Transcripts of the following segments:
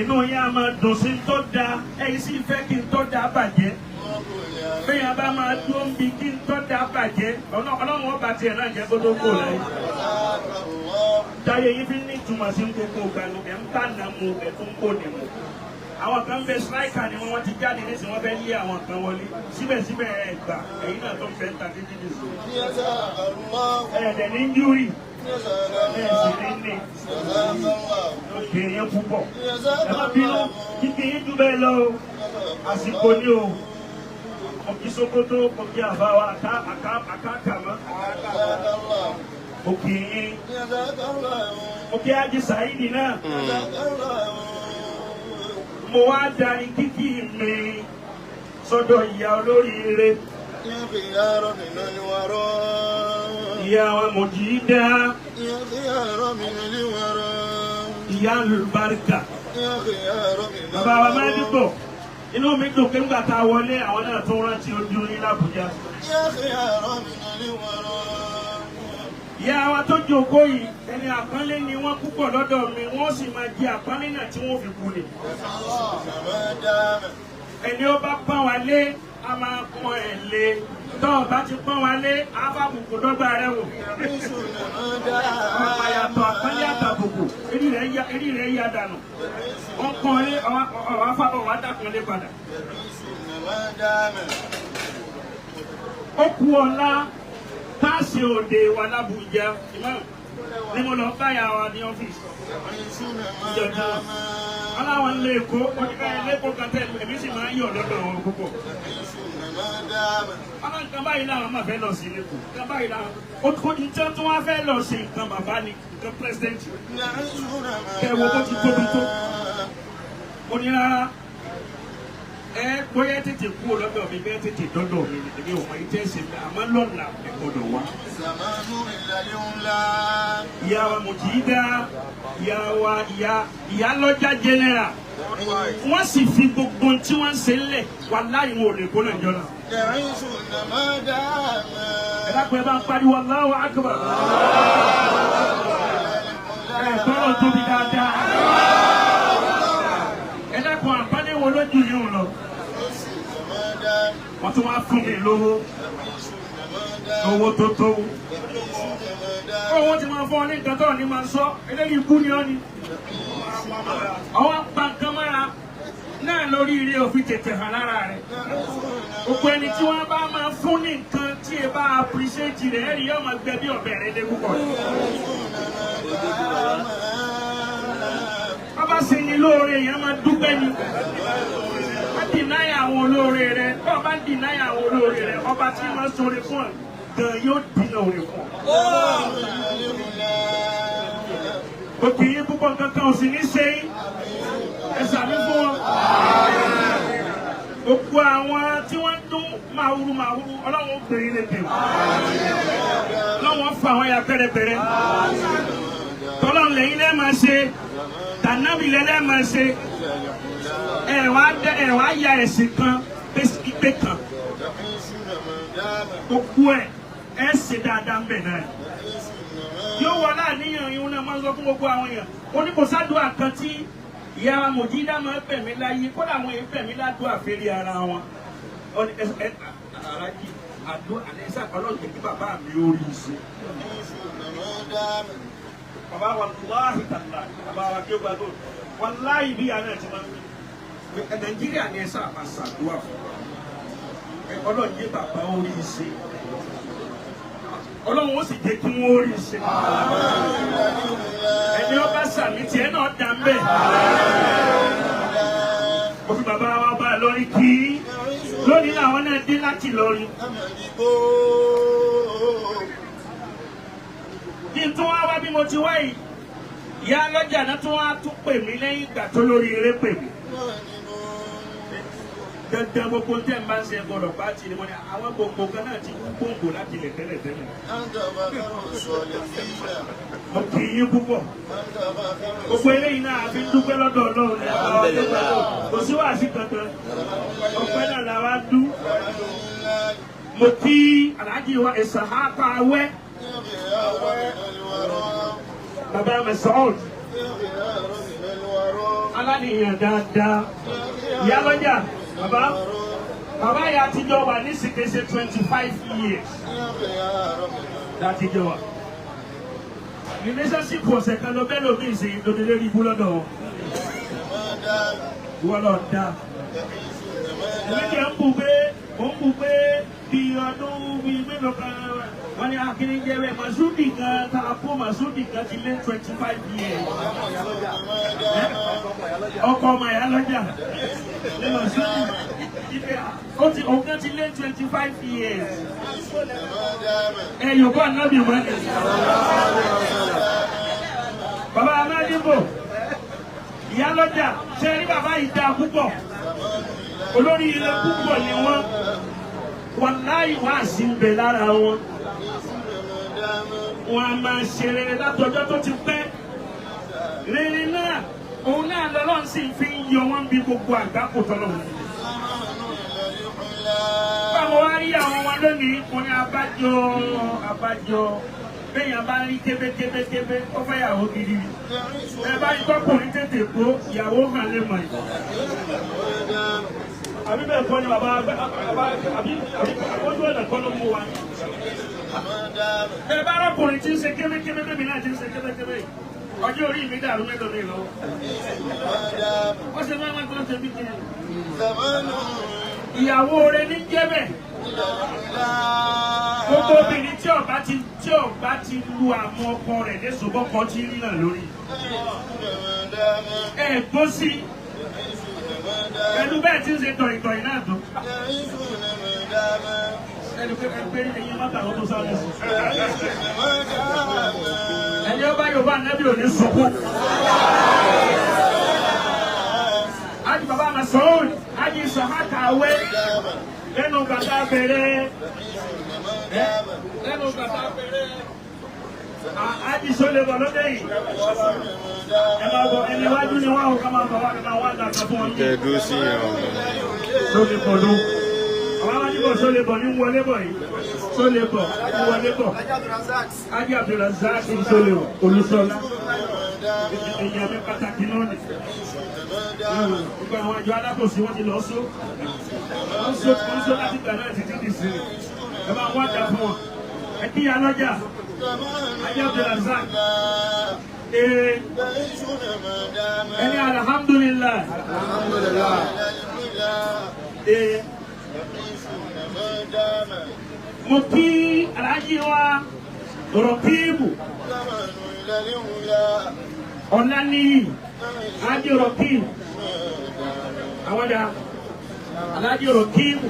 Inú yín á máa dùn sí tó da, ẹ̀yin sì fẹ́ kí n tó da bàjẹ́. Bẹ́ẹ̀ bá máa dúró ń bi kí n tó da bàjẹ́, Ọlọ́run ọba tiẹ̀ náà jẹ́ kó tó kó láyé. Táyé yín fi ní ìtumọ̀ sí gbogbo ìgbàlù, ẹ̀ ń bá nà mu, ẹ̀ tún kó ní mu. Àwọn kan bẹ striker ni wọ́n ti jáde nísìnyí, wọ́n fẹ́ lé àwọn kan wọlé. Síbẹ̀síbẹ̀ ẹ̀ gbà, ẹ̀yin náà tó ń fẹ́ ta títí nìṣó. Ẹ̀ẹ́dẹ̀ ní júrì, ẹ̀ sì ní ní. Òkè yẹn púpọ̀. Ẹ má bínú, kíkì yín jù bẹ́ẹ̀ lọ o. Àsìkò ni o. Òkè Sokoto, òkè Àbáwá, àkàkàmọ́. Òkè yín. Òkè Ájí Sàídì náà. Mo wá darí kíkì mi sọ́dọ̀ ìyá olóríire. Ìyá wa Mọ̀jídá. Ìyá Lùbáríkà. Bàbá wa máa dìbò. Inú mi dùn pé ńgbà tá a wọlé àwọn náà tún rántí ojú yín l'Àbújá. Ìyá wa tó jókòó yìí, ẹni àpọ́nlé ni wọ́n púpọ̀ lọ́dọ̀ mi, wọ́n sì máa jẹ àpọ́nlé náà tí wọ́n fi kú ni. Ẹni ó bá pọ́n wa lé, a máa pọ́n ẹ̀ lé. Tọ́ ọ bá ti pọ́n wa lé, a bá bùkún dọ́gba rẹ wò. Ọmọ àyàtọ̀ àpọ́nlé àtàbùkù, eré rẹ̀ yá dànù. Wọ́n pọ́n lé, ọ̀wá fábọ̀ wá dàpọ́n lé padà. Ó kú ọ̀la táàsì òde wa l'Ábùjá, ní mo lọ bá yà wá ní ọ́fíìsì. Ìjọba aláwọn ń lé Èkó, oníkà ilé Èkó kan tẹ̀, èmi sì máa ń yọ̀ lọ́dọ̀ wọn púpọ̀. Aláwọn nǹkan báyìí làwọn máa fẹ́ lọ sí Èkó, nǹkan báyìí làwọn. Nǹkan tí wọ́n fẹ́ lọ sí nǹkan bàbá ni, nǹkan pírẹsidẹ́ǹtì. Kẹ́ wo bó ti tóbi tó. Mo ní rárá, ẹ bóyá tètè kú lọ́dọ̀ mi, bẹ́ẹ̀ tètè dọ́dọ̀ mi, èmi ò mọ ìtẹ́ ṣe mi, àmọ́ lọ́la ẹ gbọ́dọ̀ wá. Ìyá wa Mọ̀jídá, ìyá wa ìyá lọ́jà general, wọ́n sì fi gbogbo tí wọ́n ń ṣe ńlẹ̀ wà láì wọn ò lè kó náà jọ́nà. Ẹ dákun ẹ bá ń pariwo Allahu Akbar. Ẹ tọ́lọ̀ tóbi dáadáa. Ẹ dákun àpálẹ́ wo lójú yìí ń lọ. Wọ́n tún wá fún mi lówó. Owó tó tó. Owó ti máa fún ọ ní nǹkan tó ní máa sọ. Eléyìí ikú ni ọ́ ni. Àwọn apá nǹkan mọ́ra náà lórí ire òfin tètè hàn lára rẹ̀. Gbogbo ẹni tí wọ́n bá máa fún ní nǹkan tí ẹ bá appreciate rẹ̀ ẹ̀rí yóò máa gbẹ bí ọ̀bẹ rẹ̀ lé púpọ̀. Wọ́n bá ṣe ni lóore èèyàn máa dúpẹ́ ni. Wọ́n dìnáyà àwọn olóore rẹ̀. Bọ́ọ̀ bá ń dìnáyà àwọn olóore rẹ̀, ọba tí wọ́n sọ̀rọ̀ fún ọ gan yóò dínà òre fún ọ. Òkè yín púpọ̀ kankan ò sì ní ṣe yín. Ẹ sàmí fún wọn. Gbogbo àwọn tí wọ́n dún màwúrú màwúrú, Ọlọ́run ó gbèrè lédè o. Ọlọ́run ó fà wọ́n ya pẹ́rẹpẹ́rẹ. Tọ́lọ́run lẹ́yìn lẹ́ẹ̀ máa ṣe, tànàbì lẹ́lẹ́ máa ṣe. Ẹ wá ya ẹ̀sìn kan pé kan. Gbogbo ẹ̀ ẹ ṣe dáadáa ń bẹ̀ náà. Yóò wọ láàníyàn yìí náà máa ń sọ fún gbogbo àwọn èèyàn. Ó ní kò sádùá kan tí ìyá wa Mọ̀jídá máa ń bẹ̀ mí láyé, kódà àwọn èèyàn bẹ̀ mí ládùá fèrè ara wọn. Ó ní ẹ aláàjì àdó àlẹ́sà Ọlọ́run jẹ́ kí bàbá mi ó rí i ṣe. Bàbá wa wàláhì tàlá, bàbá wa kí ó gbàgbọ́. Wàláhì bí ìyá náà ti máa ń wí. Nàìjíríà ni ẹ sáà máa ṣàdúrà fún. Ọlọ́run jẹ́ bàbá ó rí i ṣe. Ọlọ́run ó sì jẹ́ kí wọ́n rí i ṣe. Ẹni ọba sàmì tiẹ̀ náà dà ń bẹ̀. Mo fi bàbá wa bá a lórí kí lónìí làwọn náà dé láti lọrin. Kí n tún wá wá bí mo ti wá yìí, ìyá lọ́jà náà tún wá tún pè mí lẹ́yìn ìgbà tó lórí eré pè mí. Dandan gbogbo tẹ́ ń bá ń ṣe gbọdọ̀ pàtì ni mo ní àwọn gbogbo kan náà ti kú gbòǹgbò láti ilẹ̀ tẹ́lẹ̀ tẹ́lẹ̀. Mo kì í yín púpọ̀. Gbogbo eléyìí náà a fi ń dúpẹ́ lọ́dọ̀ Ọlọ́run ní àwọn ọdún pẹ̀lú. Kò sí wàásù kankan. Ọpẹ́ náà la wá dú. Mo kí Alhaji wa Ìsàhákà Awẹ́. Bàbá Masoud. Aláníyàn dáadáa. Ìyá lọ́jà, bàbá bàbá yà àtijọ́ wà ní sìkèsè 25 years. Látijọ́ wà. Relationship ọ̀sẹ̀ kan lọ bẹ́ẹ̀ lómi ìsìn ìdòdó lórí ibú lọ́dọ̀ wọn. Ìwọ lọ da. Èmi kì í ń bù pé ó ń bù pé bí ọdún bíi mélòó kan wọ́n ní akíní jẹ́ bẹ́ẹ̀ Masudi kan tá a kó Masudi kan ti lé 25 years. Ọkọ ọmọ ìyá lọ́jà ní Masudi ibẹ̀ ó ti òun kan ti lé 25 years. Ẹ yòókù ànábì wọ́n ni. Bàbá Amádìbò, ìyá lọ́jà, ṣe rí bàbá yìí dáa púpọ̀. Olórí ilé púpọ̀ ni wọ́n. Wàláì wá sí ń bẹ lára wọn. Wọ́n a máa ṣe rere látọjọ́ tó ti pẹ́. Rere náà, òun náà lọ́lọ́run sì fi ń yọ wọ́n bí gbogbo àgbákò tọ́lọ́run. Báwo wá rí àwọn wọn lónìí, mo ní abájọ abájọ. Béèyàn bá rí kébékébékébé, ó fẹ́ yàwó gidi ni. Ẹ bá rí tọkùnrin tètè kó, ìyàwó hàn lè mọ̀ yìí. Àbí bẹ́ẹ̀ kọ́ ni bàbá àbí ojú ọ̀nà kọ́ ló mú wa. Ẹ bá arákùnrin tí ń ṣe kébékébé bébí náà tí ń ṣe kébékébé. Ọjọ́ orí mi dàrú mélòó mi lọ́wọ́. Wọ́n ṣe máa ń tó ṣe bí kiri. Ìyàwó rẹ̀ ní jẹ́ bẹ́ẹ̀. Gbogbo obìnrin tí ọba ti tí ọba ti lu àwọn ọkọ rẹ̀ ní ṣùgbọ́n tí rí náà lórí. Ẹ gbó sí pẹ̀lú bẹ́ẹ̀ tí ń ṣe tọ̀yìntọ̀yìn náà tó. Ẹni pé pé ẹyin má tàwọn tó sáré sí. Ẹni ọba Yorùbá nẹ́bí ò ní sunkún. Ájì bàbá Masoud, Ájì Sọ̀hákà Awé, lẹ́nu bàtà bẹ̀rẹ̀ lẹ́nu bàtà bẹ̀rẹ̀ Ájì Sólébọ̀ lóde yìí. Ẹ máa bọ̀ ẹni iwájú ni wọ́n ò ká máa bọ̀ wá ká máa wá dàgbà fún wọn. Kẹ́ ẹ dúró sí yẹn o. Sólébọ̀ ló. Àwọn alájùbọ̀ Sólébọ̀ ní wọlé bọ̀ yìí. Sólébọ̀ ní wọlé bọ̀. Ájì Abdulrazak Sólébọ̀ Olúṣọlá. Èèyàn mi pàtàkì náà nì. Gbogbo àwọn àjọ alákòóso wọn ti lọ só. Wọ́n só wọ́n só láti gbà náà títí di sí. Ẹ máa wá dà fún wọn. Ẹ kí ya lọ́jà. Ájì Abdulrazak. Ee ẹni alhamdulillah. Ee mo kí Alhaji wa Rọ̀kíbù Ọ̀làníyì Alhaji Rọ̀kíbù àwọn dà Alhaji Rọ̀kíbù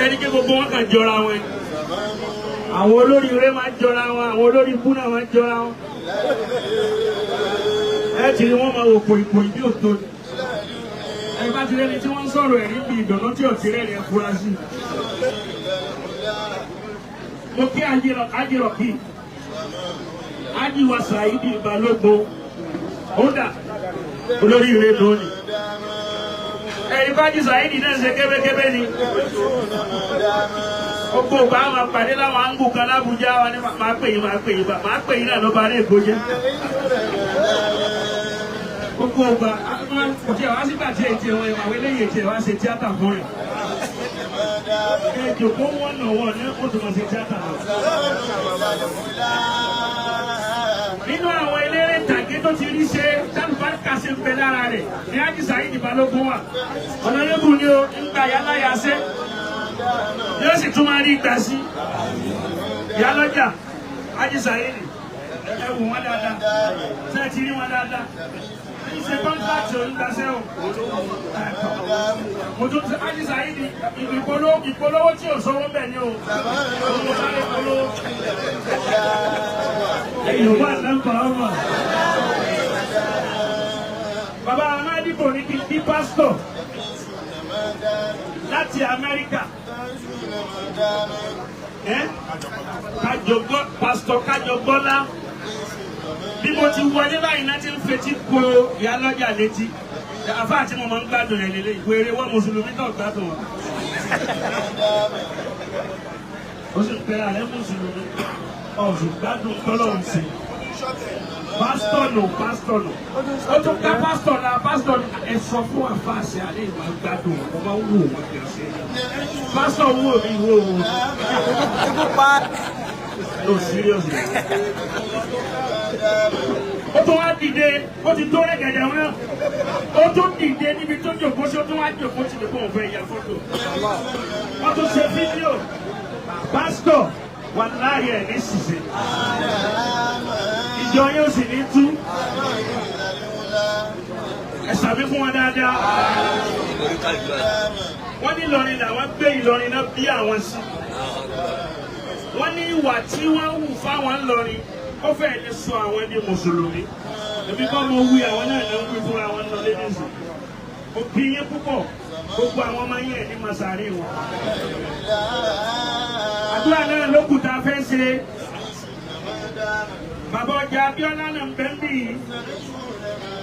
ẹni kí gbogbo wọn kàn jọra wọn ni. Àwọn olórí ire máa ń jọra wọn, àwọn olórí ikú náà máa ń jọra wọn. Ẹ ti rí wọn máa wò pòìpòì bí òtó ni. Ẹ bá ti rẹ́ni tí wọ́n ń sọ̀rọ̀ ẹ̀rí bí ìdùnnú tí ò ti rẹ́ni ẹ fura sí. Mo kí Ájì Rọ̀kí, Ájì wa Sàídì Balógun, ó dà olórí ire lónìí. Ẹ̀rí bá Ájì Sàídì náà ṣe kébékébé ni. Gbogbo ìgbà àwọn àpàdé láwọn áńgù kan lábújá wa ní máa pè yín máa pè yín máa pè yín náà ló bá rí èkó jẹ́. Gbogbo ìgbà kò tí ẹ̀ wá sígbà tí ètí ẹ̀wọ̀n àwọn eléyìí ètí ẹ̀ wá ṣe tíátà fún rẹ̀. Ẹ jòkó wọ́n nà wọ́n ní ó tún máa ṣe tíátà lọ. Nínú àwọn eléré tàgé tó ti rí ṣe tálùbáríkà ṣe ń bẹ lára rẹ̀ ní Ájì Sàídì Balógun wà. Ọ̀nàdébù ni ó ń gba yálà yasẹ́. Yóò sì tún máa rí ìgbà sí. Ìyá lọ́jà, Ájì Sàídì, ẹ wò wọ́n dáadáa. Ṣé ẹ ti rí wọn dáadáa? Ń ṣe kọ́ńtàkì onígbàṣẹ́ o. Mo tún ṣe Ájì Sàídì ìpolówó tí ò sówó bẹ̀ ni o. Òun ló sáré polówó. Ẹ̀yin ò bá nọ́mbà ọmọ. Bàbá Amádìbò ní kí n bí pásítọ̀ láti Amẹ́ríkà. Pásítọ̀ Kájọgbọ́lá. Bí mo ti wọlé báyìí náà ti ń fetí ko ìyá lọ́jà létí. Àfáà tí mo máa ń gbádùn rẹ̀ lélẹ̀ ìwé eré wọ́n mùsùlùmí tó gbádùn wọn. Ó sì ń pera rẹ̀ mùsùlùmí. Ọ̀sùn gbádùn tọ́lọ́run sí. Pásítọ̀ nù, pásítọ̀ nù. Ó tún ká pásítọ̀ náà, pásítọ̀ ní ẹ sọ fún àfáàṣẹ àlẹ́ ìmọ̀ gbádùn wọn, máa ń wò wọ́n kì í ṣe. Pásítọ̀ wò mí wò wò. Ikú pa. No, seriously. Ó tún wá dìde, ó ti tó rẹ̀gẹ̀dẹ̀ wọn náà. Ó tún dìde níbi tó jòkó sí, ó tún wá jòkó sí ní kó òun fẹ́ ya fọ́tò. Wọ́n tún ṣe fídíò. Pásítọ̀ wà láàyè ẹ̀ ní ṣìṣe. Ìjọ yóò sì ní tú. Ẹ ṣàmì fún wọn dáadáa. Wọ́n ní Ìlọrin làwọn gbé, Ìlọrin náà bí àwọn sí. Wọ́n ní ìwà tí wọ́n hù fáwọn ńlọrin, ó fẹ́ẹ̀ lè sọ àwọn di mùsùlùmí. Èmi kọ́ mo wí, àwọn náà náà ń wí fúnra wọn lọ lẹ́nìsì. Mo kí yín púpọ̀, gbogbo àwọn ọmọ yẹn ní masari wọn. Àdúrà náà ló kù tá a fẹ́ ṣe. Bàbá ọjà Abíọ́lá náà ń bẹ́ ń bì yìí.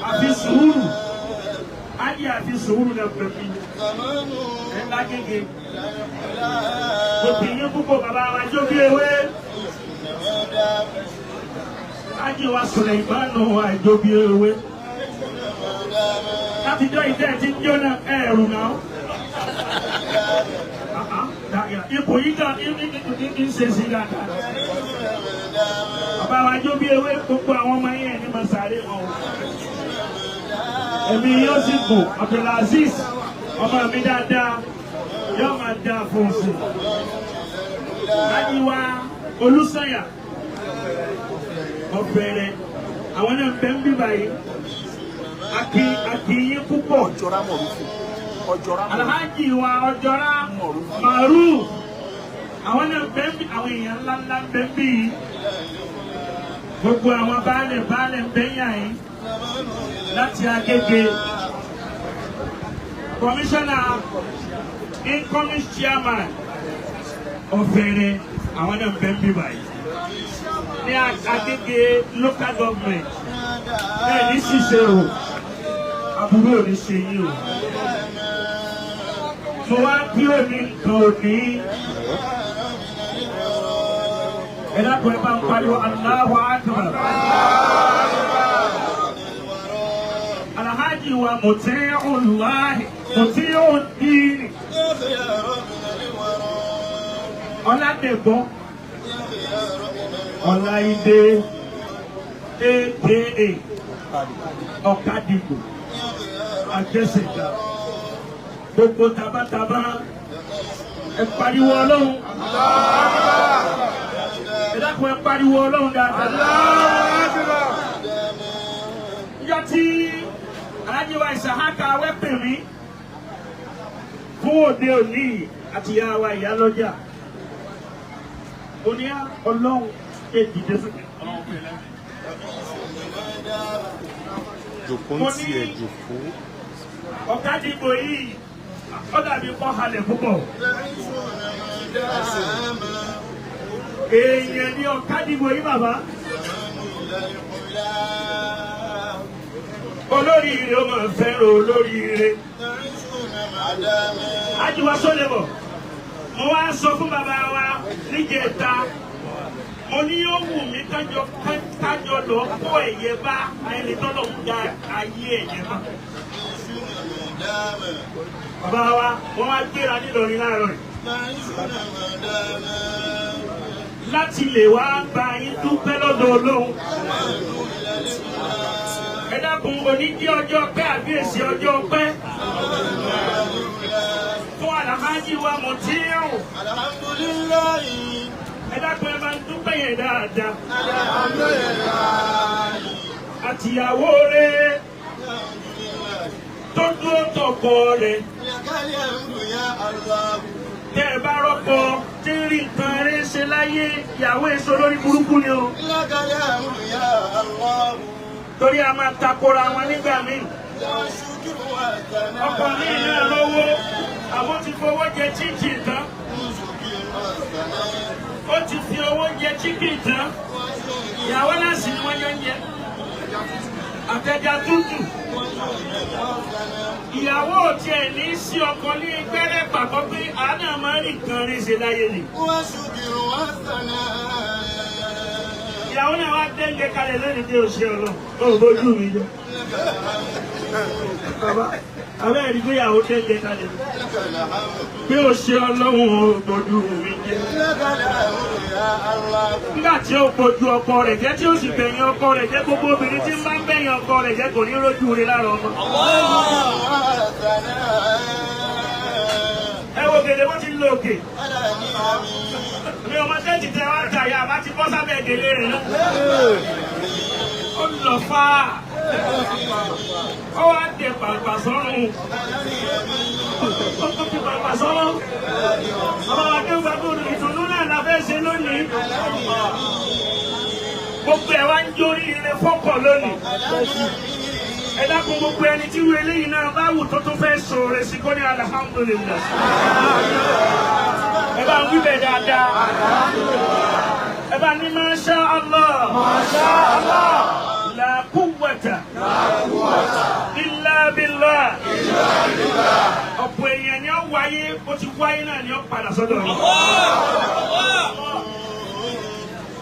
Àfi sùúrù. Ájì àfi sùúrù náà ń bẹ́ ń bì yìí. Ẹ lágége. Mo kì í yín púpọ̀, bàbá wa jó bí ewé. Ájì wa Sùlẹ̀mánù àìjó bí ewé. Látijọ́ ìtẹ́ ti ń jóná ẹ̀rù náà. Ipò yìí kan ń ṣe sí dáadáa. Bàbá wa jó bí ewé, gbogbo àwọn ọmọ yẹn ní Masare wọn o. Ẹ̀mí yóò sì gùn. Abdulaziz ọmọ mi dáadáa yóò máa dáa fún un sí. Láti wá Olúsànyà ọ̀bẹ̀rẹ̀ àwọn náà bẹ́ ń bí báyìí. Aki yín púpọ̀. Ọjọ́ra Mọ̀rúfù. Ọjọ́ra Mọ̀rúfù. Alhaji wa Ọjọ́ra Màrú. Àwọn náà bẹ́ ń bí, àwọn èèyàn ńláńlá bẹ́ ń bí yìí. Gbogbo àwọn baálẹ̀ baálẹ̀ ń bẹ́ yàn yín láti Agége. Commissioner, incoming chairman ọ̀fẹ́rẹ́, àwọn náà bẹ́ ń bí báyìí. Ní Agége local government, ẹ ní ṣiṣẹ́ o, àbúrò ò ní ṣe yín o. Mo wá kí òní nǹkan òní. Ẹ dákun, ẹ bá ń pariwo Allahu Akbar. Alhaji wa Muti'ullahi Muti'uddin Ọládẹ̀gbọ́n Ọláìdé aka Ọ̀kadìgbò Àjẹsẹ̀dá, gbogbo tabataba, ẹ pariwo Ọlọ́run. Ẹ dákun, ẹ pariwo Ọlọ́run dáadáa. Níjọ́ tí Alhaji wa Ìsàhákà wẹ́pẹ̀ mi fún òde òní àti ìyá wa ìyálọ́jà, mo ní Ọlọ́run ṣe dìde sókè. Ọlọ́run pè lẹ́yìn. Jòkó ń Mo ní- tiẹ̀ jòkó. Ọ̀kadìgbò yìí, ó dàbí kọ́ halẹ̀ púpọ̀. Èèyàn ní ọ̀kadìgbò yìí, bàbá. Olóríire ó máa fẹ́ràn olóríire. Ajíwá sólébọ̀. Mo wá sọ fún bàbá wa níjẹta. Mo ní yóò wù mí kájọ lọ kó ẹ̀yẹ bá ẹni tọ́lọ̀ ń da ayé ẹ̀yẹ bá. Bàbá wa, wọ́n wá gbéra nílọrin láàárọ̀ yìí láti lè wá bá yín dúpẹ́ lọ́dọ̀ Ọlọ́run. Ẹ dákun, òní jẹ́ ọjọ́ pẹ́ àbí èsì ọjọ́ pẹ́ fún Alhaji wa Muti'u. Ẹ dákun, ẹ máa ń dúpẹ́ yẹn dáadáa. Àtìyàwó rẹ̀ tó dúró tọkọ rẹ̀, tẹ́ ẹ bá rọ́pò tí ń rí nǹkan eré ṣe láyé, ìyàwó èso lórí burúkú ni o. Torí a máa takora wọn nígbà míì. Ọkọ mi náà lówó, àwọn ti fowó jẹ chinchin tán. Ó ti fi owó jẹ chicken tán. Ìyàwó náà sì ni wọ́n jọ ń jẹ. Àtẹ̀já tútù. Ìyàwó ò tiẹ̀ ní sí ọkọ ní gbẹ́rẹ́ pàkọ́ pé àánà máa ń rí nǹkan rí ṣe láyé ni. Ìyàwó náà wá dẹ́ǹgẹ̀ kalẹ̀ lónìí tí o ṣe ọlọ́. Ó bójú mi jẹ́. Bàbá abẹ́ ẹ̀rí pé ìyàwó dẹ́ǹgẹ̀ kalẹ̀. Bí o ṣe ọlọ́run ó bójú mi jẹ́. Nígbà tí ó bójú ọkọ rẹ̀ jẹ́ tí ó sì bẹ̀yìn ọkọ rẹ̀ jẹ́ gbogbo obìnrin tí ń bá ń bẹ̀yìn ọkọ rẹ̀ jẹ́ kò ní rójú rí lára ọmọ. Ẹ wo gèdè bó ti ń lo òkè. Mi ò mọ sẹ́ǹtì tẹ wá tà yá, bá ti bọ́ sábẹ́ gèlè rẹ̀ náà. Ó lọ fá. Ó wá dé pàpà sọ́run. Ó fi pàpà sọ́run. Bàbá wa dé gbàgbọ́ ìdùnnú náà la fẹ́ ṣe lónìí. Gbogbo ẹ̀ wá ń jórí ire fọ́pọ̀ lónìí. Ẹ dákun gbogbo ẹni tí wọ́n eléyìí náà bá wù tó tún fẹ́ sọ̀rọ̀ sí kó ní alhamdulillah. Ẹ bá ń wí bẹ̀ dáadáa. Ẹ bá ní masha Allah. Masha Allah. La quwwata. Illa billah. Ọ̀pọ̀ èèyàn ni ó wáyé, ó ti wáyé náà ni ó padà sọ́dọ̀ rẹ̀.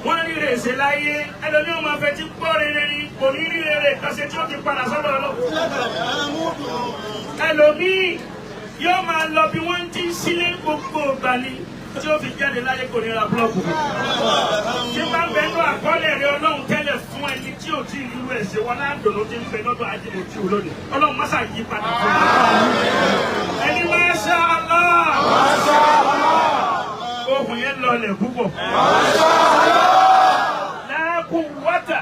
Wọ́n rí rèéṣe láyé, ẹlòmíì ó máa fẹ́ tí gbọ́ rere ni, kò ní rí rere kan ṣe tí ó ti padà sọ́dọ̀ lọ. Ẹlòmíì yóò máa lọ bí wọ́n ti ń sílé gbogbo ìgbà ni tí ó fi jáde láyé kò ní ra búlọ́ọ̀kù. Tí bá ń bẹnu àkọọ́lẹ̀ rẹ Ọlọ́run tẹ́lẹ̀ fún ẹni tí ò tí ì rírú ẹ̀ ṣe wọn láǹdọ̀nù tí ń bẹ lọ́dọ̀ ajínigbé lónìí. Ọlọ́run má ṣà yí padà fún mi. Ẹni Masha Allah. Ohun yẹn lọlẹ̀ púpọ̀. La quwwata.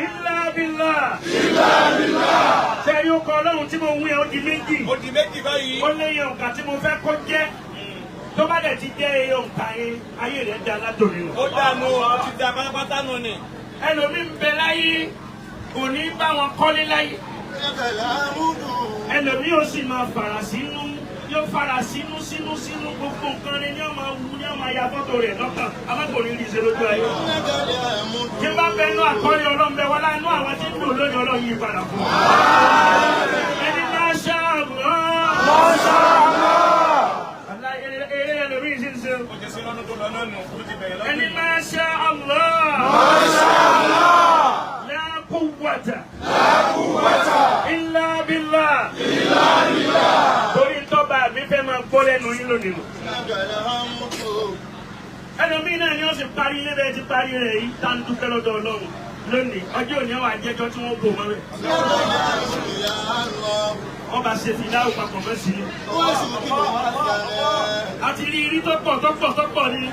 Illa billah. Ṣé yóò kọ Ọlọ́run tí mo ń wí ẹ́ ó di méjì? Ó di méjì báyìí. Ó léyìn òǹkà tí mo fẹ́ kó jẹ́. Tó bá dẹ̀ ti jẹ́ iye òǹkà yẹn, ayé rẹ̀ da látòrí lọ. Ó dànù, ó ti da pátápátá nù ni. Ẹlòmíì ń bẹ láyé, kò ní bá wọn kọ́lé láyé. Ẹlòmíì ó sì máa fara sínú, yóò fara sínú sínú sínú gbogbo nǹkan ni ní ọmọ wù ní ọmọ ya fọ́tò rẹ̀ lọ́kàn, amákòrin rí ṣe lójú ayé. Tí bá bẹ nú àkọ́lé Ọlọ́run bẹ wọlá inú àwọn tí ń dùn lónìí Ọlọ́run yí padà fún un. Ẹni Masha Allah. Masha Allah. Eré ẹlòmíì sì ń ṣe. Ó ti ṣe lọ́dún tó lọ náà nù, ó ti bẹ̀rẹ̀ lọ́dún Ẹni yìí. Masha Allah. Masha Allah. La quwwata. La quwwata. Illa billah. Illa billah. Torí tọ́ba mi fẹ́ máa gbọ́ lẹ́nu yín lónìí. Ẹlòmíì náà ni ó sì parí ilé bẹ́ẹ̀ ti parí rẹ̀ yìí tá ń dúpẹ́ lọ́dọ̀ Ọlọ́run lónìí. Ọjọ́ òní àwọn àjẹjọ́ tí wọ́n bò mọ́ rẹ̀. Wọ́n bá ṣe fìdáwò papọ̀ mọ́ sí i. Àti rí irí tó pọ̀ tó pọ̀ tó pọ̀ ni.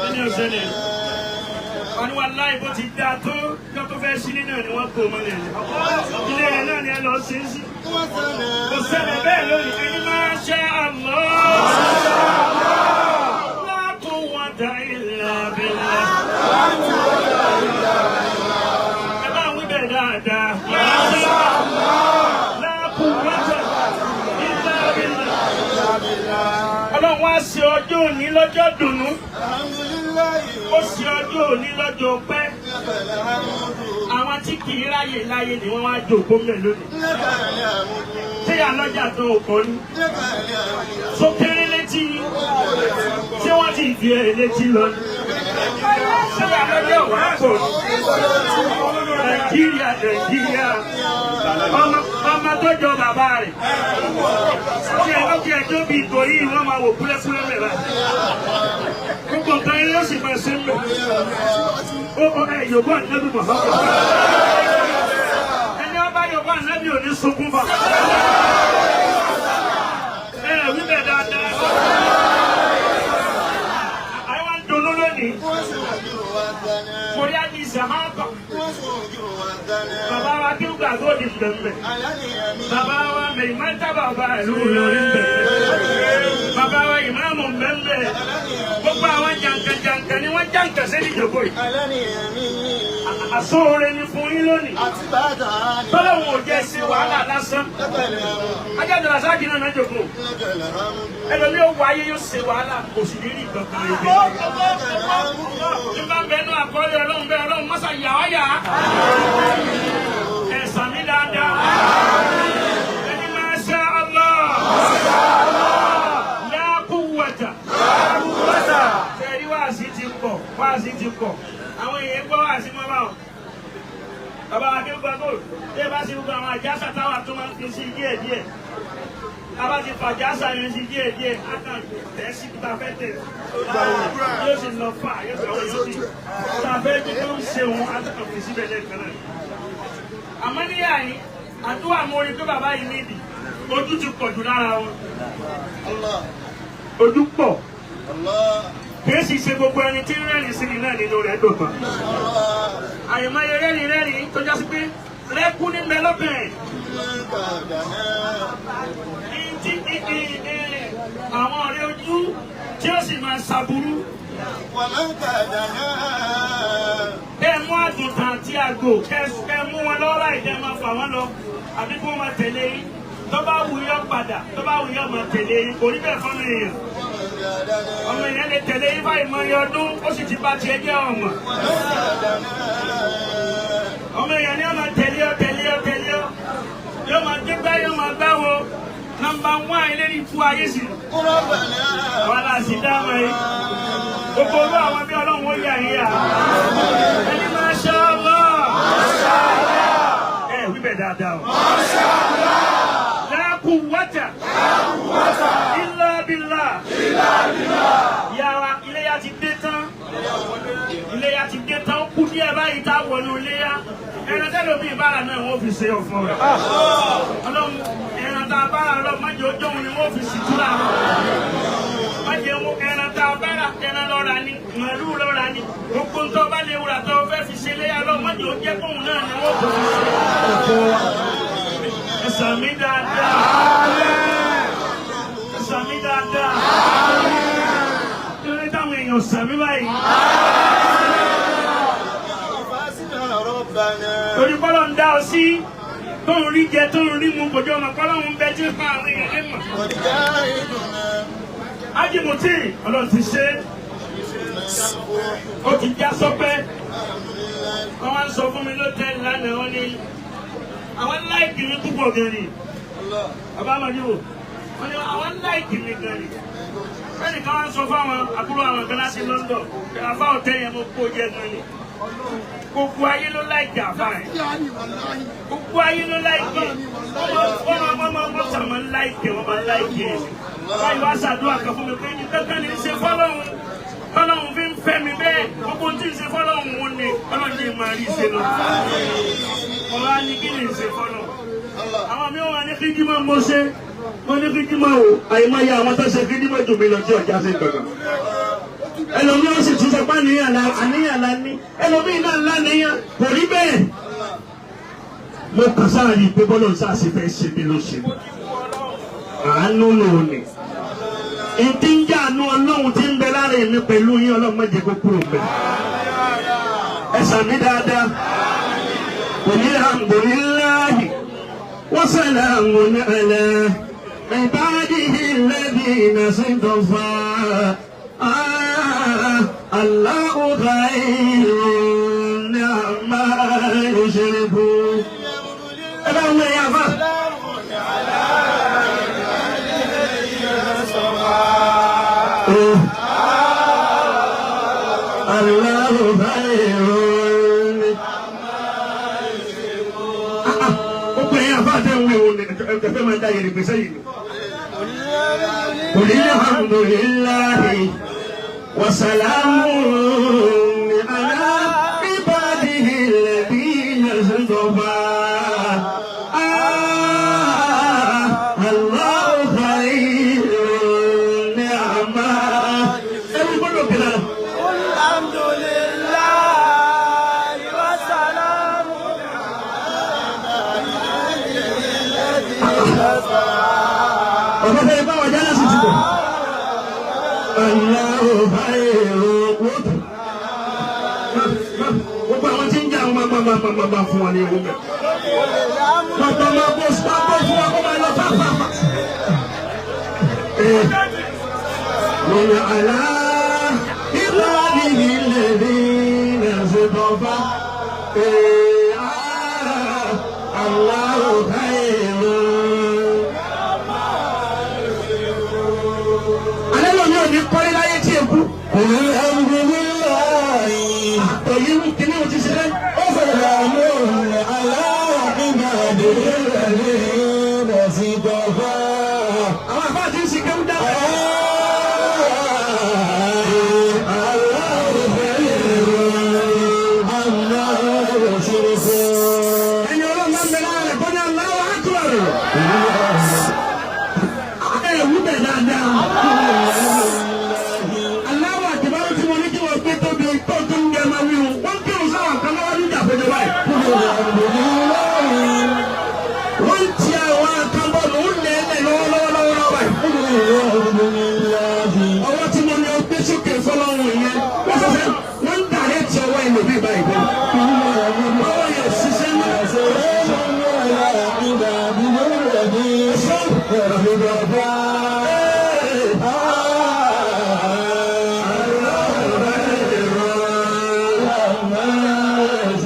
Ẹni ọ̀sẹ̀lẹ̀. Wọ́n ní wà láì bó ti dáa tó kí wọ́n tó fẹ́ sílé náà ni wọ́n kó mọ́lẹ̀. Ilé rẹ̀ náà ni ẹ lọ ṣe é sí. Kò ṣẹlẹ̀ bẹ́ẹ̀ lónìí. Ẹni Masha Allah. La quwwata illa billah. Ẹ bá ń wí bẹ́ẹ̀ dáadáa. Masha Allah. La quwwata illa billah. Ọlọ́run wá ṣe ọjọ́ òní lọ́jọ́ dùnú. Ó ṣe ọjọ́ òní lọ́jọ́ pẹ́. Àwọn tí kì í ráyè láyé ni wọ́n wá jòkó mẹ́ lónìí. Ṣé àlọ́jà tó o kọ́ ni? Sókèrè létí ni. Ṣé wọ́n ti fi ẹ̀ létí lọ ni? Ṣé àlọ́jà wà kò ní? Nàìjíríà Nàìjíríà. Ọmọ tó jọ bàbá rẹ̀. Ṣé ẹ kí ẹjọ́ bíi ìkòyí wọ́n máa wò kúlẹ́kúlẹ́ mẹ́ báyìí? Gbogbo nǹkan yẹn yóò sì máa ṣe ń bẹ̀. Ó ẹ Yorùbá ànábì Muhammad. Ẹni ọba Yorùbá ànábì ò ní sunkún bá. Ẹ wí bẹ̀ dáadáa. Àwọn ń dunnú lónìí. Mo rí àdìsí àmọ́ Bàbá wa kí ó gbàgbọ́ di mbẹ̀mbẹ̀. Bàbá wa mẹ̀mẹ́ta bàbá ìlú Ìlọrin mbẹ̀mbẹ̀. Bàbá wa ìmáàmù mbẹ̀mbẹ̀. Gbogbo àwọn jàǹkàjàǹkà ni wọ́n jàǹkà sí ìjòkó yìí. Àsóore ni fún yín lónìí. Tọ́lọ́hún ò jẹ́ sí wàhálà lásán. Ajáde Rasaki náà náà jòkó. Ẹlòmíì ó wáyé yóò ṣe wàhálà kò sì ní rí nǹkan kan rẹ̀. Nígbà bẹ́ẹ̀ náà àkọọ́lẹ̀ Ọlọ́run bẹ́ẹ̀ Ọlọ́run mọ́sà yà ọ́ yà á. Ẹ̀sán mi dáadáa. Ẹni Masha Allah. La quwwata. Sẹ́rí wáàsí ti pọ̀, wáàsí ti pọ̀. Bí ẹ bá ṣe gbogbo àwọn àjàsà táwa tó máa ń fi sí díẹ̀ díẹ̀. Tá a bá ti fa àjàsà yẹn sí díẹ̀ díẹ̀, á kàn tẹ̀ sí ibi tá a fẹ́ tẹ̀. Yóò sì lọ fà, yóò sì àwọn yóò sì. Tá a fẹ́ tó tó ń ṣe òun, á kàn fi síbẹ̀ lẹ́ẹ̀kan náà. Àmọ́ níyà yìí, àdúrà mo rí pé bàbá yìí nídìí. Ojú ti pọ̀ jù lára wọn. Ojú pọ̀. Kìí sì ṣe gbogbo ẹni tí ń rẹ́rìn sí ni náà nínú rẹ̀ dùn tán. Àyèmáyé rẹ́rìn rẹ́rìn tó jásí pé rẹ́kú ní bẹ lọ́kàn ẹ̀. Ní tí àwọn ọ̀rẹ́ ojú tí ó sì máa ṣàbúrú. Kẹ́ ẹ mú àgùntàn àti àgbò kẹ́ ẹ mú wọn lọ́wọ́ láì jẹ́ máa fà wọ́n lọ àbí kí wọ́n máa tẹ̀lé yín. Tó bá wù yọ padà, tó bá wù yọ máa tẹ̀lé yín. Kò rí bẹ́ẹ̀ fọ́nà èèyàn. Ọmọ èèyàn lè tẹ̀lé yín báyìí mọ iye ọdún, ó sì ti ba tiẹ̀ jẹ́ ọmọ. Ọmọ èèyàn ni ó máa tẹ̀lé ọ tẹ̀lé ọ tẹ̀lé ọ. Yóò máa dégbá yóò máa gbáwo. Nọ́mbà wán eléré ikú ayé sì. Àwọn aláàsì dáhùn yìí. Gbogbo olú àwọn bí Ọlọ́run ó yà yín yà. Ẹni máa ṣe ọlọ́. Ẹ wí bẹ́ẹ̀ dáadáa o. La quwwata illa billah. Ìyá wa, iléyá ti dé tán. Iléyá ti dé tán. Ó kú díẹ̀ báyìí tá a wọnú iléyá. Ẹran tẹ́lẹ̀ omi ìbára náà wọ́n fi ṣe ọ̀fọ̀ rẹ̀. Ọlọ́run ẹran tá a bára lọ má jẹ́ ojú òun ni wọ́n fi sìtúrà. Má jẹ́ wọn ẹran tá a bára ẹran lọ́ra ni màálù lọ́ra ni. Gbogbo ń tọ́ bá lè wúrà tó fẹ́ fi ṣe iléyá lọ má jẹ́ ojú òun náà ni wọ́n fi ṣe ọ̀fọ̀ wa. Ẹ sàmí dáadáa. Ẹ sàmí dáadáa. Kí ló dé táwọn èèyàn sàmí báyìí? Torí bọ́lọ̀ ń dá ọ sí tó ń rí jẹ tó ń rí mu kò jẹ́ ọmọ kọ́lọ́ ń bẹ tí ń pa àwọn èèyàn lé mọ̀. Ájìmùtì Ọlọ́run ti ṣe é. Ó ti já sọpẹ́. Wọ́n wá ń sọ fún mi lótẹ́ẹ̀lì lánàá wọ́n ní àwọn láìkì mi púpọ̀ gan ni. Bàbá Amadiwo wọ́n ní àwọn láìkì mi gan ni. Bẹ́ẹ̀ni ká wá ń sọ fáwọn àbúrò àwọn kan láti London. Àfa ọ̀tẹ́ yẹn mo kó jẹ gan ni. Gbogbo ayé ló láìkì àfa yẹn. Gbogbo ayé ló láìkì. Wọ́n sà máa ń láìkì wọ́n máa ń láìkì ẹ̀. Báyìí wá ṣàdúrà kan fún mi pé ní kankan ní í ṣe fọ́lọ́hún. Fọ́lọ́hún fi ń fẹ́ mi bẹ́ẹ̀. Gbogbo tí ń ṣe fọ́lọ́hún wọn ni Ọlọ́run ní máa rí ṣe lọ. Ọ̀rọ̀ á ní kí ni ṣe fọ́lọ́hún. Àwọn mi wà ní kíjímọ̀ mo ṣe. Wọ́n ní kíjímọ̀ o. Àyèmáyé àwọn tó ṣe kíjímọ̀ jù mí lọ tí ọjà ṣe kankan. Ẹlòmíì ó sì tún sọ pé àníyàn la ní. Ẹlòmíì náà láníyàn kò rí bẹ́ẹ̀. Mo kàn sáà rí i pé bọ́lá ń sáà ṣe fẹ́ ṣe mí ló ṣe. Àánú lòun ni. Ìdí ń jẹ́ àánú Ọlọ́run tí ń bẹ lára èmi pẹ̀lú yín Ọlọ́run má jẹ́ kó kúrò mbẹ̀. Ẹ sàmí dáadáa. Alhamdulillahi wa salamun ala ibadihi alladhina istafa. Allahu khayrun amma yushrikun. Ẹ bá ń wé yàrá fà. Allahu khayrun. Ó pè é àbá àti ẹ̀wọ̀n ẹ̀wọ̀n ẹ̀fẹ́ máa ń dá yẹ̀rì gbèsè yìí. Qul alhamdulillahi wa salamun ala ibadihi alladhina istafa. Allahu khayrun amma. Ẹ̀rù gbọ́dọ̀ kìlá. Alhamdulillahi wa salamun Ọ̀pọ̀ fẹ́ bá wà jálá sí ti bọ̀. Allahu khayrun wọ́tò. Gbogbo àwọn tí ń jà wọn máa máa fún wa ní ewu mẹ́. Bàbá máa bọ̀ fún wa kó máa lọ fáfáfá. Wọ́n àlá ibadihi alladhina istafa. Allahu khayrun. Alẹ́ lómi ò ní kọ́lé láyé tí èkú. Alhamdulillahi. Èyí ń kíní o ti ṣe lẹ́nu. Ó fẹ̀rẹ̀ àmúhùn aláwọ̀ ìgbà الذين اصطفى. Àwọn àfáà ti ń sin kéwú dáadáa. الله خير عما يشركون. Ẹni ọlọ́run máa ń bẹ lára rẹ̀ kó ní Allahu Akbar. Ẹ wú bẹ̀ dáadáa. Allahu Akbar tí mo ní kí wọ́n gbé tóbi tó tó ń jẹ máa wí o. Wọ́n kírun sáwọn kan lọ́wọ́ níjà péjọ báyìí. Wọ́n ti àwọn akánbọ̀lù ń lẹ̀ ẹ́ lọ́wọ́lọ́wọ́ báyìí. Ọwọ́ tí mo ní o gbé sókè fọlọ́run yẹn. Wọ́n fẹ́ wọ́n ń dàrẹ́ ti ọwọ́ ẹlòmíì báyìí bẹ́ẹ̀. Ọwọ́ yẹn ṣiṣẹ́ náà.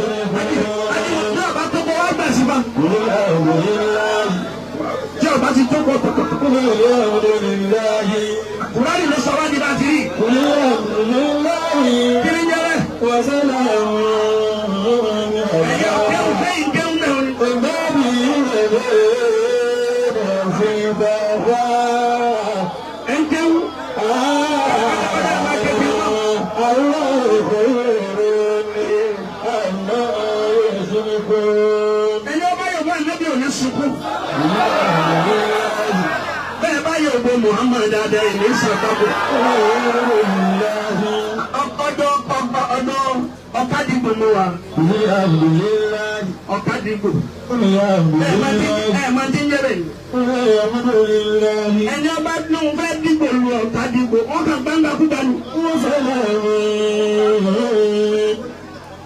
Tí ọba tó kọ wá gbà sí bá. Tí ọba ti tó kọ tọ̀tọ̀tọ̀. Kùránì ló sọ wá di bá ti rí. Kí ni jẹ́ bẹ́ẹ̀? Ẹ̀yẹ ọ̀kẹ́wù fẹ́yìn kẹ́wù náà ni. Ẹ̀ ń kẹ́wù. Ẹni ọba yóò bá ẹnẹ́bí òní sunkún. Bẹ́ẹ̀ bá yóò bo Muhammad dáadáa ẹ̀ ní sàkábò. Ọdọ ọdọ ọ̀kadìgbò ló wà. Ọ̀kadìgbò. Ẹ máa ti ń jẹ́ bẹ́ẹ̀ ni. Ẹni ọba lóun fẹ́ dìgbò lu ọ̀kadìgbò, wọ́n kàn gbangba kú gbalu.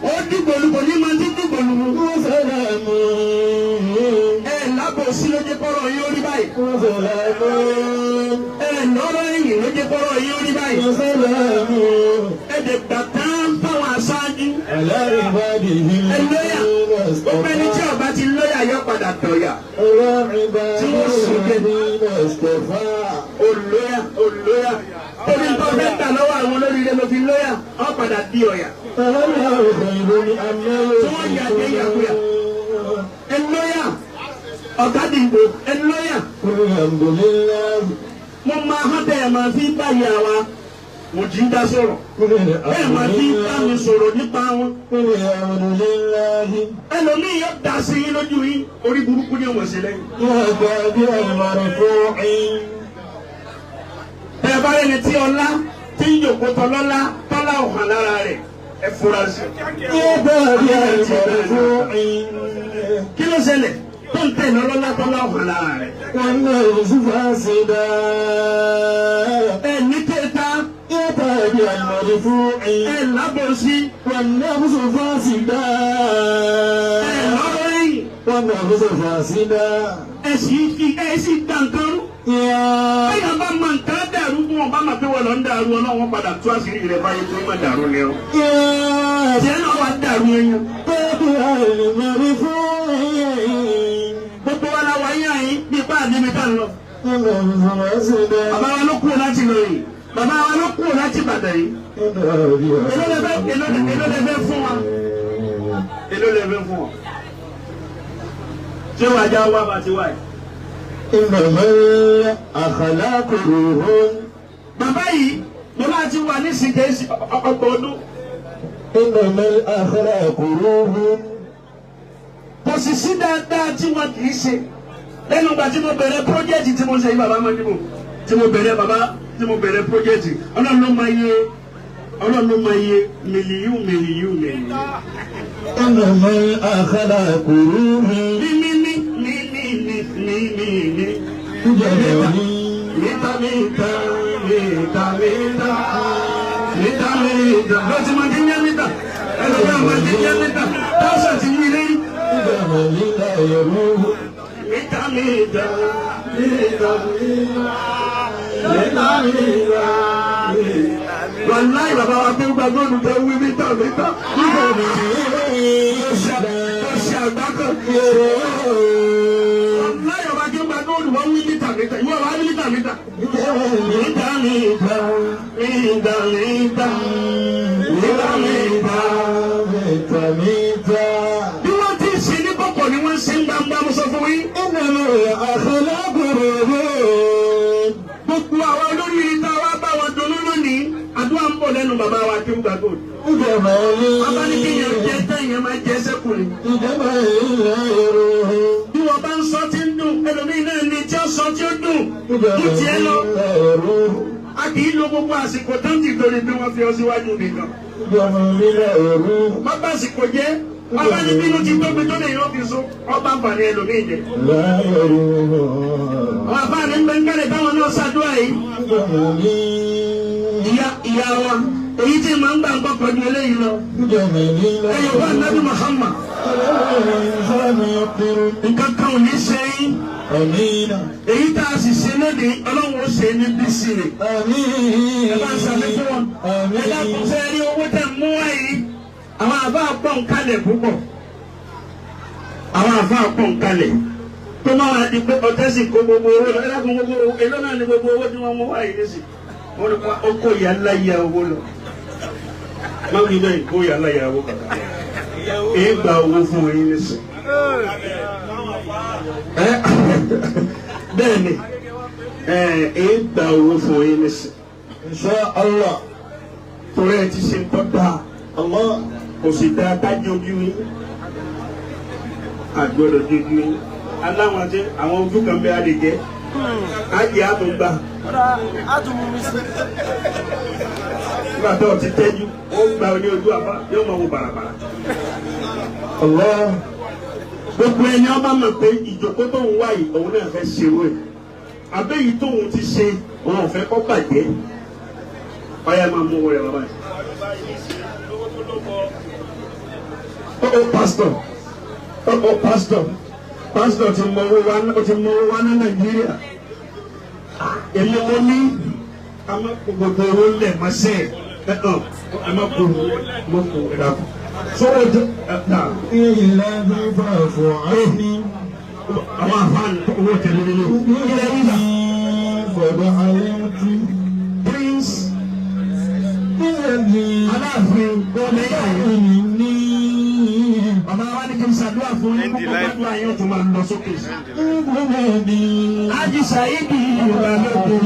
Ó dìgbò lu kò ní máa ti dìgbò lu. Ẹ lábòsí ló jẹ́ kọ́rọ̀ yín ó rí báyìí. Ẹ lọ́rọ̀ ẹ̀yìn ló jẹ́ kọ́rọ̀ yín ó rí báyìí. Ẹ dẹ̀ gbà tán fáwọn aṣáájú. Ẹ lóyà. Gbogbo ẹni tí ọba ti lóyà yọ padà dọ̀yà. Olóyà olóyà. Torí tó fẹ́ gbà lọ́wọ́ àwọn olóríire ló fi lóyà, ọ padà di ọ̀yà. Tí wọ́n yà dé yàkuyà. Ẹ lóyà. Ọ̀kadìgbò ẹ lóyà. Mo máa hán tẹ́ ẹ̀ máa fi báyìí àwa. Mo jí dá sọ̀rọ̀. Ẹ máa fi bá mi sọ̀rọ̀ nípa wọn. Ẹlòmíì yóò dá sí yín lójú yín, orí burúkú ni wọ́n ṣe lẹ́yìn. Bẹ́ẹ̀ bá rẹni tí ọlá tí ń yòkó tọlọ́lá tọ́lá ò hàn lára rẹ̀ ẹ fura sí. Kí ló ṣẹlẹ̀ tó ń tẹ̀lé ọlọ́lá tọ́lá ò hàn lára rẹ̀? Ẹ ní kéta, ẹ lábòsí, ẹ lọ́rọ̀ ẹ̀yìn, ẹ sì fi ẹ sì dá nǹkan rú. Bẹ́ẹ̀ bá máa nǹkan dàrú bí wọ́n bá máa pé wọ́n lọ ń dàrú ọlọ́wọ́n padà tú àṣírí rẹ̀ báyìí tó má dàrú ni ọ. Tiẹ̀ náà wá dàrú ẹyin. Gbogbo wa la wà yín àyín bí ipá àdébí tá ń lọ. Bàbá wa ló kúrò láti lọ yìí. Bàbá wa ló kúrò láti Ìbàdàn yìí. Èló lẹ fẹ́ èló lẹ fẹ́ fún wa? Èló lẹ fẹ́ fún wa? Ṣé wàá já wá bá ti wá yìí? Bàbá yìí mo máa ti wà nísìnyí kì í ọgbọ̀n ọdún. Kò sì sí dáadáa tí wọn kì í ṣe. Lẹ́nu ìgbà tí mo bẹ̀rẹ̀ pírójẹ́tì tí mo ṣe yìí bàbá Mọ́dìbò tí mo bẹ̀rẹ̀ bàbá tí mo bẹ̀rẹ̀ pírójẹ́tì Ọlọ́run ló máa yẹ Ọlọ́run ló máa yẹ mílíọ̀nù mílíọ̀nù mílíọ̀nù. Ní ní ní ní ní ní ní ní ní. Mítà mítà mítà mítà mítà mítà. Lọ́sí máa ti ń yá mítà. Ẹlòmíràn máa ti ń yá mítà. Táwọn ti yí lé. Mítà mítà mítà mítà mítà. Wàláì bàbá wa tó gba góòlù tó wí mítà mítà. Ó ṣe àgbákò. Wàláì bàbá tó gba góòlù wọ́n wí mítà mítà. Ìwọ wà á ní mítà mítà. Mítà mítà mítà mítà mítà mítà. Bí wọ́n ti ṣe ní kọ̀kọ̀ ni wọ́n ṣe ń gbangba. Mo sọ إنما الأخلاق الروح. Gbogbo àwọn olóríire tá a wá bá wọn dunnú lónìí, àdúrà ń bọ̀ lẹ́nu bàbá wa kí ó gbàgbọ́. Bàbá ní kí èèyàn jẹ tẹ́yìn máa jẹ sẹ́kù ni. Bí wọ́n bá ń sọ tí ń dùn, ẹlòmíín náà ní tí ó sọ tí ó dùn, tó tiẹ̀ lọ. A kì í lo gbogbo àsìkò tán ti torí bí wọ́n fi ọ síwájú nìkan. Má bá àsìkò jẹ́, bàbá ní bínú ti tóbi tó lè yọ fi so, ọba àǹfààní ẹlòmíín jẹ. Àwọn àbáàní ń bẹ ń kálẹ̀ táwọn náà ṣàdúrà yìí. Ìyá ìyá wa, èyí tí màá ń gbà ń kọ́kọ́ ju eléyìí lọ. Ẹyọ bá Nábì Muhammad. Nǹkan kan ò ní ṣe yín. Èyí tá a sì ṣe lónìí, Ọlọ́run ó ṣe ní bísí rẹ̀. Ẹ bá ń ṣàmì fún wọn. Ẹ dákun ṣe rí owó tẹ̀ mú wá yìí. Àwọn àbá pọ̀ ń kalẹ̀ púpọ̀. Àwọn àbá pọ̀ ń kalẹ̀. Tó máa wá di pé ọtẹ́ sì kó gbogbo owó lọ. Ẹ dákun gbogbo owó, èló náà ni gbogbo owó tí wọ́n mú wá yìí nísì. Wọ́n ní ó kó ìyá ńlá ya owó lọ. Má wí bẹ́ẹ̀ kó ìyá ńlá ya owó kàkà. Èé gba owó fún yín nísì. Bẹ́ẹ̀ ni, èé gba owó fún yín nísì. Insha Allah. Torí ẹ ti ṣe ń tọ́ dáa. Allah. Kò sì dáa ká jojú yín. Àgbọ̀dọ̀ jojú yín. Aláwọn àti àwọn ojú kan bẹ́ẹ̀ á lè jẹ́. Á jẹ́ àtúngbà. Nígbà tó o ti tẹ́jú, ó gba oní ojú àbá, yóò máa wo bàràbàrà. Allah. Gbogbo ẹni ọba mọ̀ pé ìjókòó tóun wá yìí, òun náà fẹ́ ṣerú ẹ̀. Àbẹ́yìí tóun ti ṣe, òun ò fẹ́ kó bàjẹ́. Ọ̀yá máa mú owó rẹ̀ bàbá yìí. Oh, pastor. Oh, pastor. Pastor ti mọ owó wa, ó ti mọ owó wa ní Nàìjíríà. Èmi mo ní a máa kó gbogbo owó lẹ̀ mọ́ sẹ́ ẹ̀ ẹ̀ má kó mọ́ kó ẹ̀ dàpọ̀. Sọ́wọ́ jẹ́ ẹ̀ dà. إلا فاعف عني. Àwọn àfáàní owó tẹ̀lé nílé. Ilẹ̀ wíwà. قد علمت Prince الذي Aláàfin Gbọ́mẹ́yà yìí. مني Bàbá wa ní kí n ṣàdúrà fún yín kókó gbàdúrà yín ó tún máa lọ sókè sí. الذي Ájì Sàídì Yorùbá lóde.